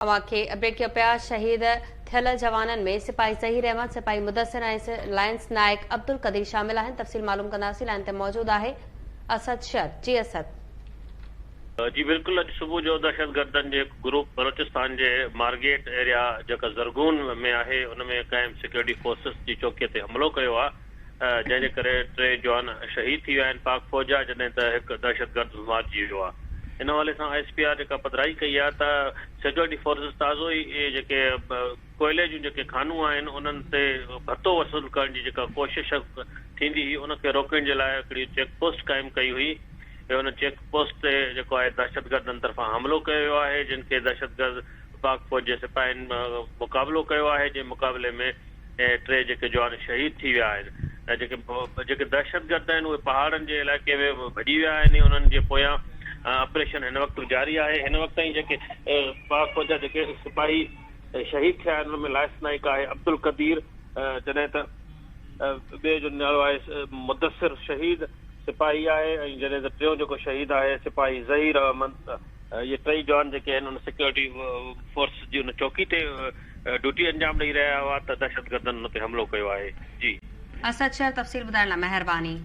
اوهان کي اپڊيٽ ڪيون پيا شهيد ٿيل جوانن ۾ سپاهي ظهير احمد، سپاهي مدثر ۽ لائنس نائيڪ عبدالقدير شامل آهن تفصيل معلوم ڪنداسين لائن تي موجود آهي اسد شر جي اسد. جي بلڪل اڄ صبح جو دهشتگردن جي هڪ گروپ بلوچستان جي مارگيٽ ايريا جيڪا زرغون ۾ آهي ان ۾ قائم سيڪيورٽي فورسز جي چوڪي تي حملو ڪيو آهي جنهن جي ڪري ٽي جوان شهيد ٿي ويا آهن پاڪ فوج جا جڏهن ته هڪ دهشتگرد به مارجي ويو آهي ان حوالي سان I S P R جيڪا پڌرائي ڪئي آهي ته سيڪيورٽي فورسز تازو ئي جيڪي ڪوئلي جون جيڪي کانون آهن انهن تي ڀتو وصول ڪرڻ جي جيڪا ڪوشش ٿيندي هئي ان کي روڪڻ جي لاء هڪڙي چيڪ پوسٽ قائم ڪئي هئي ان چيڪ پوسٽ تي جيڪو آهي دهشتگردن طرفان حملو ڪيو ويو آهي جن کي دهشتگرد پاڪ فوج جي سپاهين مقابلو ڪيو آهي جنهن مقابلي ۾ ۽ ٽي جيڪي جوان شهيد ٿي ويا آهن ۽ جيڪي جيڪي دهشتگرد آهن اهي پهاڙن جي علائقي ۾ ڀڄي ويا آهن ۽ انهن جي پويان آپريشن هن وقت به جاري آهي هن وقت تائين جيڪي پاڪ فوج جا جيڪي سپاهي شهيد ٿيا آهن انهن ۾ لائس نائيڪ آهي عبدالقدير جڏهن ته ٻئي جو نالو آهي مدثر شهيد سپاهي آهي ۽ جڏهن ته ٽيون جيڪو شهيد آهي سپاهي ظهير احمد اهي ٽئي جوان جيڪي آهن ان سيڪيورٽي فورس جي ان چوڪي تي ڊيوٽي انجام ڏئي رهيا هئا ته دهشتگردن ان تي حملو ڪيو آهي. جي. اسد شر تفصيل ٻڌائڻ لاء مهرباني.